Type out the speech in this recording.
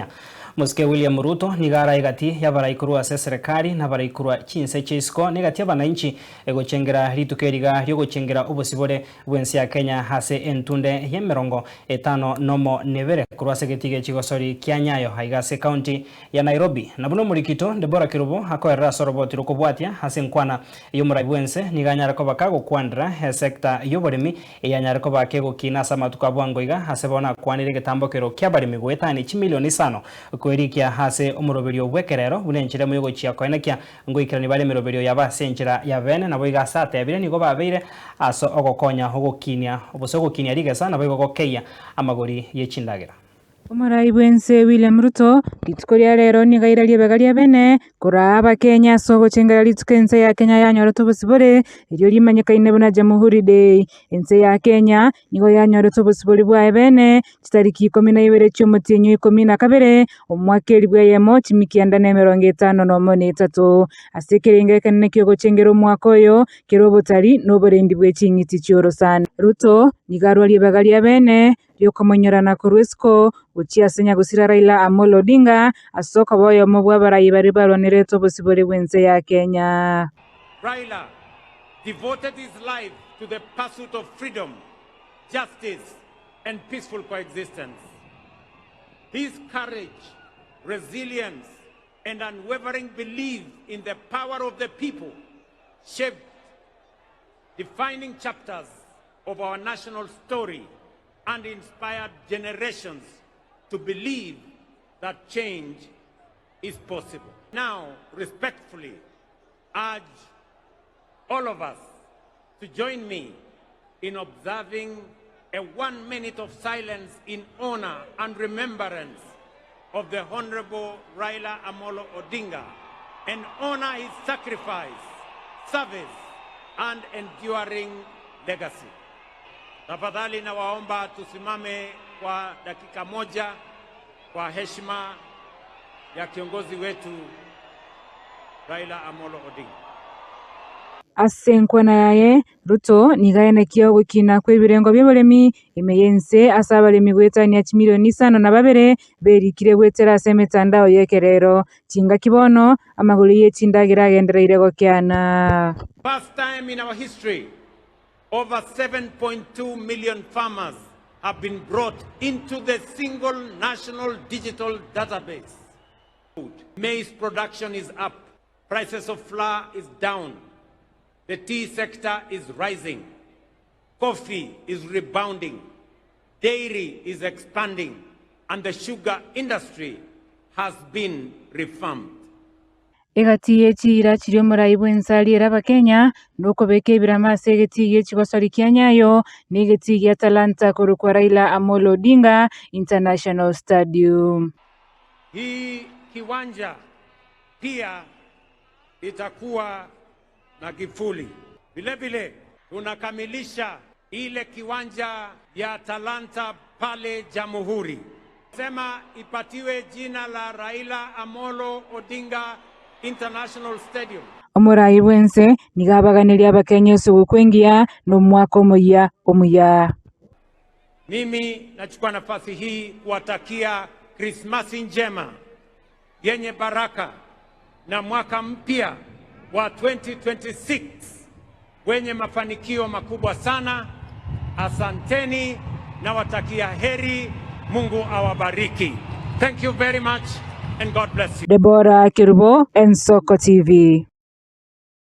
Kenya. Mosike William Ruto nigo arae egati y'abarai korwa ase eserekari na abarai korwa chinse chia isiko na egati y'abananchi egochengera rituko eriga riogochengera obosibore bw'ense ya Kenya ase entunde y'emerongo etano nomo nebere korwa ase egetiga echigosori kia Nyayo aiga ase ekaunti ya Nairobi. Na buna omorikito Deborah Kerubo akoerera ase oroboti rokobwatia ase enkwana y'omorai bw'ense nigo anyare koba kagokwanera esecta y'oboremi eyanyare koba kegokina ase amatuko a bwango iga ase bono akwanire egetambokero ki'abaremi goetania chimilioni isano koerikia ase omoroberio bw'ekerero buna enchera emo y'ogochia koenekia ngoikerania bare emeroberio yabo ase enchera ya bene naboigo ase atebire nigo babeire ase ogokonya ogokinia gose ogokinia rigesa naboigo gokeyia amagori ye chindagera. Omorai bw'ense William Ruto rituko ria rero nigo aira ribaga ria bene koraa abakenya ase ogochengera rituko ense ya Kenya yanyorete obosibore erio rimanyekaine buna Jamhuri Day. Ense ya Kenya nigo yanyorete obosibore bwaye bene chitariki ikomi na ibere chi'omotienyi o ikomi na kabere omwaka elifu eyemo chimi kianda na emerongo etano nomo na etato. Ase ekerengo ekenene ki'ogochengera omwaka oyo kere obotari na oborendi bwe ching'iti chi'orosana. Ruto nigo arwa ribaga ria bene riokomonyorana korwa isiko gochia ase nyagosira Raila Amolo Odinga ase okoba oyomo bw'abarai baria barwanerete obosibore bw'ense ya Kenya. Raila devoted his life to the pursuit of freedom, justice and peaceful coexistence. His courage, resilience and unwavering belief in the power of the people shaped defining chapters of our national story and inspired generations to believe that change is possible. Now, respectfully, urge all of us to join me in observing a one minute of silence in honor and remembrance of the Honorable Raila Amolo Odinga and honor his sacrifice, service and enduring legacy. Tafadhali nawaomba tusimame kwa dakika moja kwa heshima ya kiongozi wetu Raila Amolo Odinga. Ase enkwana yaye, Ruto nigo aenekia ogokina kw'ebirengo bi'oboremi ime y'ense ase abaremi goetania chimilioni isano na babere berikire goetera ase emetandao y'ekerero. Chingaki bono, amagoro ye chindagera agendereire gokeana. First time in our history, over 7.2 million farmers have been brought into the single national digital database. Maize production is up, prices of flour is down, the tea sector is rising, coffee is rebounding, dairy is expanding, and the sugar industry has been reformed. Egati ye chiira chiria omorai bw'ense ariere Abakenya, nokobeka ebirama ase egetii gie chigosori kia Nyayo na egetii gia Talanta korokwa Raila Amolo Odinga International Stadium. Hii kiwanja pia itakuwa na kifuli. Vile vile tunakamilisha ile kiwanja ya Talanta pale Jamhuri, sema ipatiwe jina la Raila Amolo Odinga International Stadium. Omorai bw'ense nigo abaganerie Abakenya esuguku engiya na omwaka omoyia omuya. Mimi nachukua nafasi hii kuwatakia Krismasi njema yenye baraka na mwaka mpya wa 2026 wenye mafanikio makubwa sana. Asanteni nawatakia heri, Mungu awabariki. Thank you very much and God bless you. Deborah Kerubo, Ensoko TV.